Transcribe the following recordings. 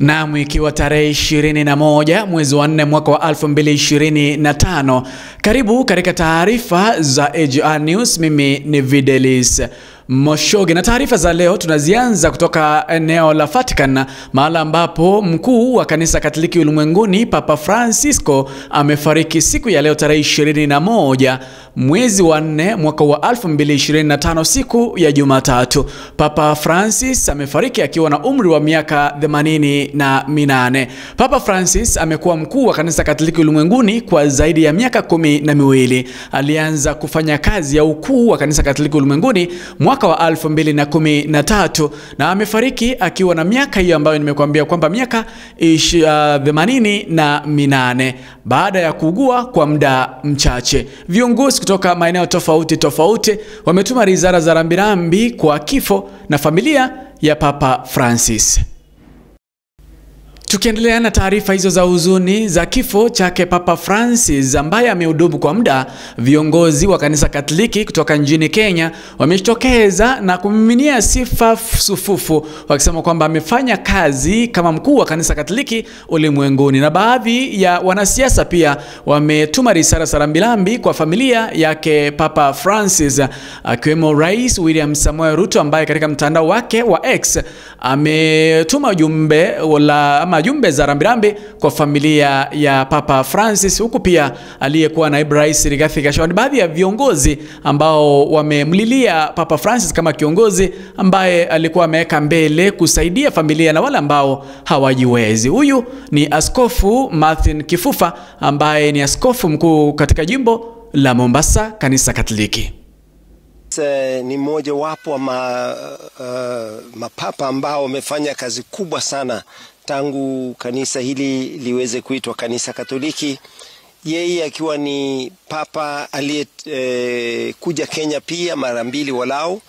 Naam, ikiwa tarehe 21 mwezi wa 4 mwaka wa 2025. Karibu katika taarifa za AGR News. Mimi ni Videlis Moshoge, na taarifa za leo tunazianza kutoka eneo la Vatican, mahala ambapo mkuu wa kanisa Katoliki ulimwenguni Papa Francisco amefariki siku ya leo tarehe 21 mwezi wa 4 mwaka wa 2025, siku ya Jumatatu. Papa Francis amefariki akiwa na umri wa miaka 88. Papa Francis amekuwa mkuu wa kanisa Katoliki ulimwenguni kwa zaidi ya miaka 12. Alianza kufanya kazi ya ukuu wa kanisa Katoliki ulimwenguni mwaka wa 2013 na amefariki akiwa na miaka hiyo ambayo nimekuambia kwamba miaka 88 baada ya kuugua kwa muda mchache. Viongozi kutoka maeneo tofauti tofauti wametuma risala za rambirambi kwa kifo na familia ya Papa Francis. Tukiendelea na taarifa hizo za huzuni za kifo chake Papa Francis ambaye amehudumu kwa muda, viongozi wa kanisa Katoliki kutoka nchini Kenya wamejitokeza na kumiminia sifa sufufu, wakisema kwamba amefanya kazi kama mkuu wa kanisa Katoliki ulimwenguni. Na baadhi ya wanasiasa pia wametuma risala za rambirambi kwa familia yake Papa Francis, akiwemo Rais William Samoei Ruto ambaye katika mtandao wake wa X ametuma jumbe la ama jumbe za rambirambi kwa familia ya Papa Francis, huku pia aliyekuwa naibu rais Rigathi Gachagua. Baadhi ya viongozi ambao wamemlilia Papa Francis kama kiongozi ambaye alikuwa ameweka mbele kusaidia familia na wale ambao hawajiwezi. Huyu ni Askofu Martin Kifufa ambaye ni askofu mkuu katika jimbo la Mombasa, kanisa Katoliki. Ni mmoja wapo wa mapapa ambao wamefanya kazi kubwa sana tangu kanisa hili liweze kuitwa kanisa Katoliki. Yeye akiwa ni papa aliyekuja Kenya pia mara mbili walau,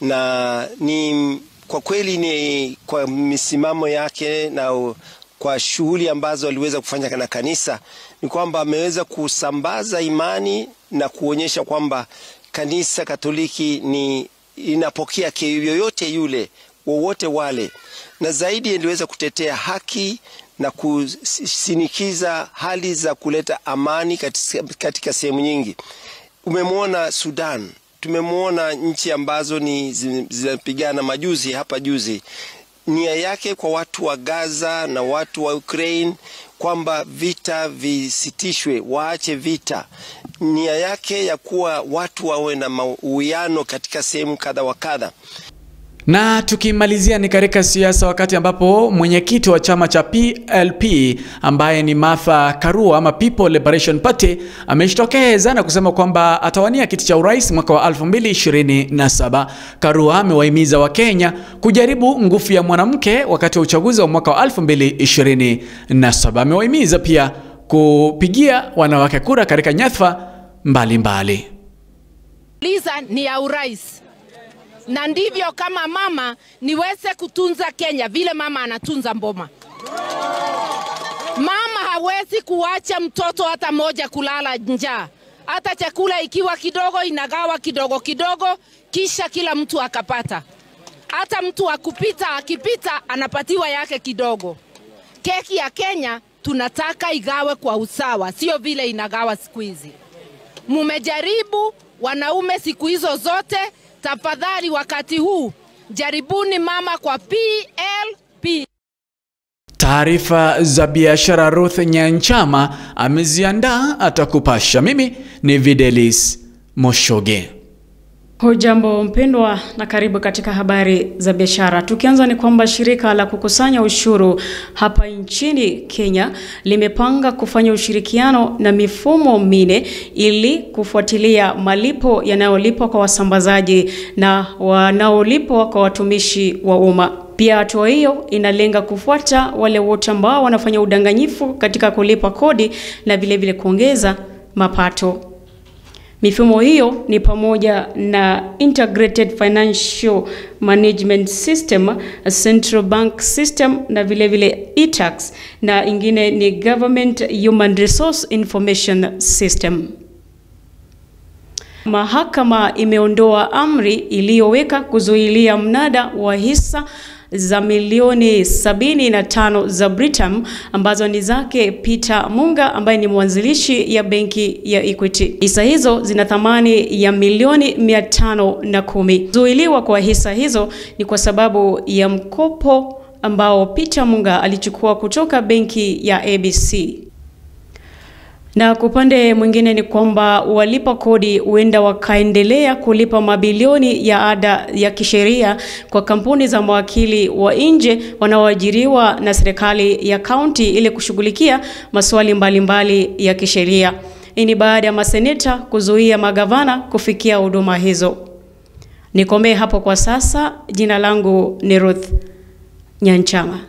na ni kwa kweli ni kwa misimamo yake na kwa shughuli ambazo aliweza kufanya na kanisa, ni kwamba ameweza kusambaza imani na kuonyesha kwamba kanisa Katoliki ni inapokea yoyote yule, wowote wale, na zaidi iliweza kutetea haki na kusinikiza hali za kuleta amani katika sehemu nyingi. Umemwona Sudan, tumemwona nchi ambazo ni zinapigana majuzi hapa juzi. Nia yake kwa watu wa Gaza na watu wa Ukraine kwamba vita visitishwe, waache vita. Nia yake ya kuwa watu wawe na uwiano katika sehemu kadha wa kadha. Na tukimalizia ni katika siasa, wakati ambapo mwenyekiti wa chama cha PLP ambaye ni Martha Karua ama People Liberation Party amejitokeza na kusema kwamba atawania kiti cha urais mwaka wa 2027. Karua amewahimiza Wakenya kujaribu nguvu ya mwanamke wakati wa uchaguzi wa mwaka wa 2027. Amewahimiza pia kupigia wanawake kura katika nyadhifa mbalimbali. Liza ni ya urais. Na ndivyo kama mama niweze kutunza Kenya vile mama anatunza mboma. Mama hawezi kuacha mtoto hata moja kulala njaa. Hata chakula ikiwa kidogo inagawa kidogo kidogo, kisha kila mtu akapata. Hata mtu akupita akipita anapatiwa yake kidogo. Keki ya Kenya tunataka igawe kwa usawa, sio vile inagawa siku hizi. Mumejaribu wanaume siku hizo zote. Tafadhali wakati huu jaribuni mama kwa PLP. Taarifa za biashara Ruth Nyanchama ameziandaa, atakupasha. Mimi ni Videlis Moshoge. Hujambo mpendwa na karibu katika habari za biashara. Tukianza ni kwamba shirika la kukusanya ushuru hapa nchini Kenya limepanga kufanya ushirikiano na mifumo mine ili kufuatilia malipo yanayolipwa kwa wasambazaji na wanaolipwa kwa watumishi wa umma. Pia hatua hiyo inalenga kufuata wale wote ambao wanafanya udanganyifu katika kulipa kodi na vile vile kuongeza mapato. Mifumo hiyo ni pamoja na Integrated Financial Management System, Central Bank System na vile vile e-tax, na ingine ni Government Human Resource Information System. Mahakama imeondoa amri iliyoweka kuzuilia mnada wa hisa za milioni 75 za Britam ambazo ni zake Peter Munga ambaye ni mwanzilishi ya benki ya Equity. Hisa hizo zina thamani ya milioni 510. Zuiliwa kwa hisa hizo ni kwa sababu ya mkopo ambao Peter Munga alichukua kutoka benki ya ABC. Na kwa upande mwingine ni kwamba walipa kodi huenda wakaendelea kulipa mabilioni ya ada ya kisheria kwa kampuni za mawakili wa nje wanaoajiriwa na serikali ya kaunti ili kushughulikia maswali mbalimbali ya kisheria. Hii ni baada ya maseneta kuzuia magavana kufikia huduma hizo. Nikomee hapo kwa sasa. Jina langu ni Ruth Nyanchama.